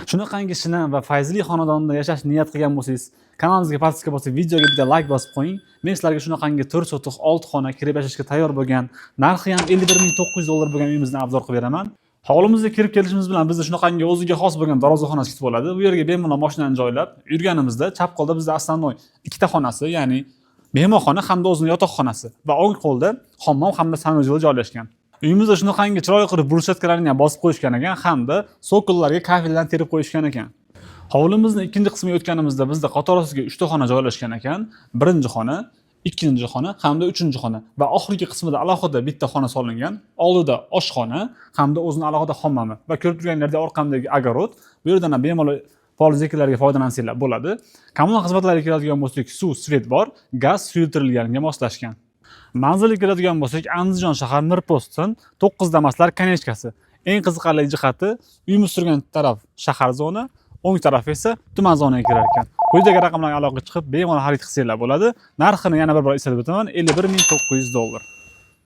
Shunaqangi shinam va fayzli xonadonda yashash niyat qilgan bo'lsangiz, kanalimizga подписка bosib, videoga bitta layk bosib qo'ying. Men sizlarga shunaqangi 4 sotix, 6 xona, kirib yashashga tayyor bo'lgan, narxi ham 51 900 dollar bo'lgan uyimizni обзор qilib beraman. Hovlimizga kirib kelishimiz bilan bizni shunaqangi o'ziga xos bo'lgan darvozaxonasi kutib oladi. Bu yerga bemalol mashinani joylab, yurganimizda chap qo'lda bizda основной ikkita xonasi, ya'ni mehmonxona hamda o'zini yotoqxonasi va o'ng qo'lda hammom hamda санузел joylashgan. Uyimizda shunaqangi chiroyli qilib брусчатка larni ham bosib qo'yishgan ekan hamda цоколь larga kafeldan terib qo'yishgan ekan. Hovlimizni ikkinchi qismiga o'tganimizda bizda qatorasiga uchta xona joylashgan ekan. Birinchi xona, ikkinchi xona hamda uchinchi xona va oxirgi qismida alohida bitta xona solingan. Oldida oshxona hamda o'zini alohida hammomi va ko'rib turganlaridek orqamdagi огород. Bu yerdan ham bemalol poliz ekinlarga foydalansanglar bo'ladi. Kommunal xizmatlarga keladigan bo'lsak, suv, свет bor, gaz suyultirilganga moslashgan. Manzilga keladigan bo'lsak, Andijon shahar, Mirpostin, 9 Damaslar конечка si. Eng qiziqarli jihati, uyimiz turgan taraf shahar zona, o'ng tarafi esa tuman zonaga kirar ekan. Quyidagi raqamlarga aloqaga chiqib, bemalol xarid qilsanglar bo'ladi. Narxini yana bir bor eslatib o'taman: 51 900 dollar.